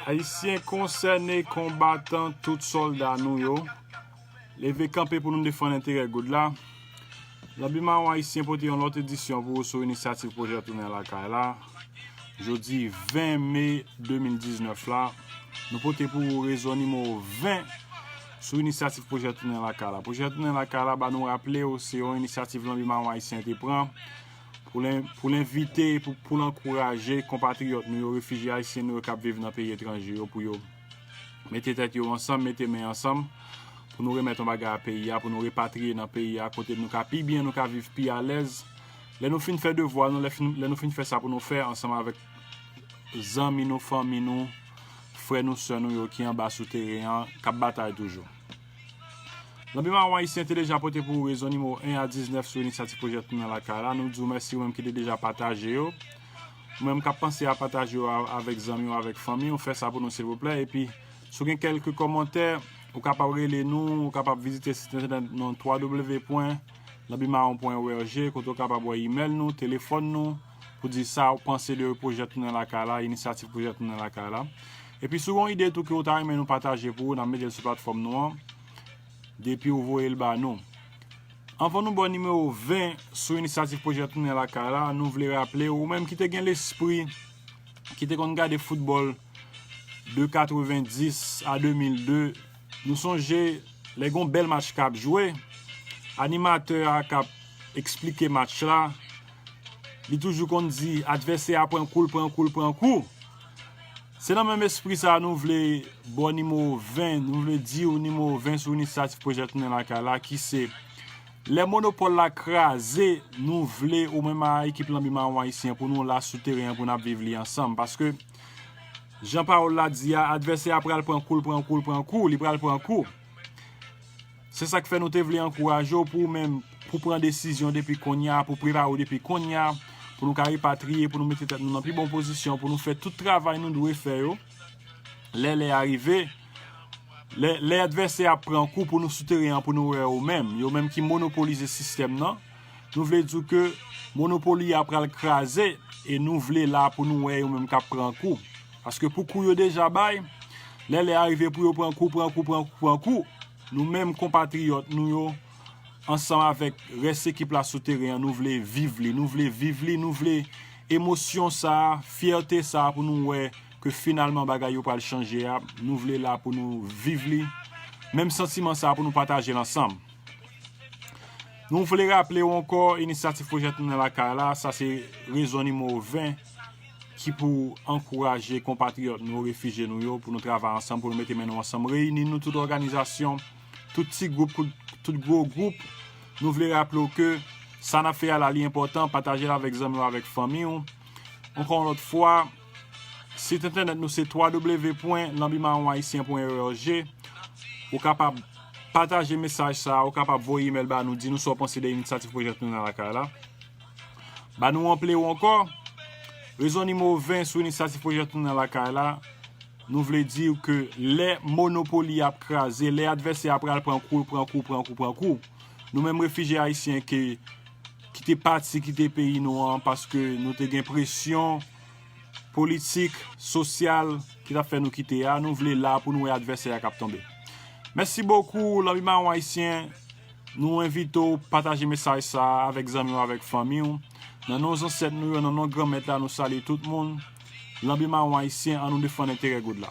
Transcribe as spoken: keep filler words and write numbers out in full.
Ayisyen konsène, konbatan, tout sòlda nou yo, leve kanpe pou nou defann enterè goud la. Lanbi Mawon Ayisyen pote yon lòt edisyon pou ou sou inisyativ pwojè Tounen Lakay la. Jodi ven me de mil diznèf la, nou pote pou ou rezon nimewo ven sou inisyativ pwojè Tounen Lakay la. Pwojè Tounen Lakay la, ba nou raple w, se yon inisyativ Lanbi Mawon Ayisyen te pran pou l, pou l envite, pou, pou l ankouraje konpatriyòt nou yo, refijye ayisyen nou yo k ap viv nan peyi etranje yo, pou yo mete tèt yo ansanm, mete men ansanm, pou nou remèt yon bagay a peyi a, pou nou repatriye nan peyi a, kote nou ka pi byen, nou ka viv pi alèz. Lè nou fin fè devwa nou, lè fin, lè nou fin fè sa pou nou fè ansanm avèk zanmi nou, fanmi nou, frè nou, sè nou yo ki anba sou teren an, k ap batay toujou. Lanbi Mawon Ayisyen te deja pote pou ou rezon nimewo en a diznèf sou inisyativ pwojè Tounen Lakay la. Nou di w mèsi ou menm ki te deja pataje yo. Ou menm k ap panse a pataje yo a, avèk zanmi w, avèk fanmi w, fè sa pou nou silvouplè. Epi, si w gen kèlke kòmantè, ou kapab rele nou, ou kapab vizite sit entènèt nou twa w w w pwen lanbi mawon pwen o r g, kote w kapab wè imèl nou, telefòn nou, pou di sa ou panse de pwojè Tounen Lakay la, inisyativ pwojè Tounen Lakay la. Epi si w gen yon ide tou ke w ta renmen nou pataje pou ou, n ap mete l sou platfòm nou an, depi w voye l ba nou. Anvan nou ba w nimewo ven sou inisyativ pwojè Tounen Lakay la, nou vle raple w, ou menm ki te gen lespri, ki te konn gade foutbòl de katrevenndis a de mil de, nou sonje lè gen yon bèl match k ap jwe, animatè a k ap eksplike match la, li toujou konn di advèsè a pran kou, l pran kou, l pran kou. Se nan menm espri sa a nou vle ba w nimewo ven, nou vle di w nimewo ven sou inisyativ pwojè Tounen Lakay la, ki se lè monopòl la kraze, nou vle ou menm a ekip Lanbi Mawon Ayisyen pou nou la sou teren an, pou n ap viv li ansanm. Paske, jan pawòl la di a, advèsè a pral pran kou, l pran kou, l pran kou, li pral pran kou. Se sa k fè nou te vle ankouraje w pou ou menm, pou pran desizyon depi kounye a, pou prepare w depi kounye a, pou nou ka repatriye, pou nou mete tèt nou nan pi bon pozisyon, pou nou fè tout travay nou dwe fè yo. Lè lè a rive, lè, lè advèsè a ap pran kou pou nou sou teren an, pou nou wè yo menm, yo menm ki monopolize sistèm nan, nou vle di w ke monopoli a pral kraze e nou vle la pou nou wè yo menm k ap pran kou. Paske pou kou yo deja bay, lè lè a rive pou yo pran kou, pran kou, pran kou, pran kou, nou menm konpatriyòt nou yo, ansanm avèk rès ekip la sou teren an, nou vle viv li, nou vle viv li, nou vle emosyon sa a, fyète sa a pou nou wè ke finalman bagay yo pral chanje a, nou vle la pou nou viv li, menm santiman sa a pou nou pataje l ansanm. Nou vle raple w ankò, inisyativ pwojè Tounen Lakay la, sa se rezon nimewo ven ki pou ankouraje konpatriyòt nou, refijye nou yo, pou nou travay ansanm, pou nou mete men nou ansanm, reyini nou tout òganizasyon, tout ti gwoup, tout, tout gwo gwoup. Nou vle raple w ke sa n ap fè a la, li enpòtan, pataje l avèk zanmi w, avèk fanmi w. Ankò yon lòt fwa, sit entènèt nou se twa w w w pwen lanbi mawon ayisyen pwen o r g. Ou kapab pataje mesaj sa a, ou kapab voye imèl ba nou, di nou sa w panse de inisyativ pwojè Tounen Lakay la. Ba nou raple w ankò, rezon nimewo ven sou inisyativ pwojè Tounen Lakay la, nou vle di w ke lè monopoli ap kraze, lè advèsè a pral pran kou, pran kou, pran kou, pran kou, nou menm refijye ayisyen ke, ki te pati, kite peyi nou an, paske nou te gen presyon politik, sosyal, ki t ap fè nou kite a, nou vle la pou nou wè advèsè a k ap tonbe. Mèsi bokou, Lanbi Mawon Ayisyen. Nou envite w pataje mesaj sa a avèk zanmi w, avèk fanmi w. Nan non zansèt nou yo, nan non Granmèt la, nou salye tout moun. Lanbi Mawon Ayisyen, an nou defann enterè goud la.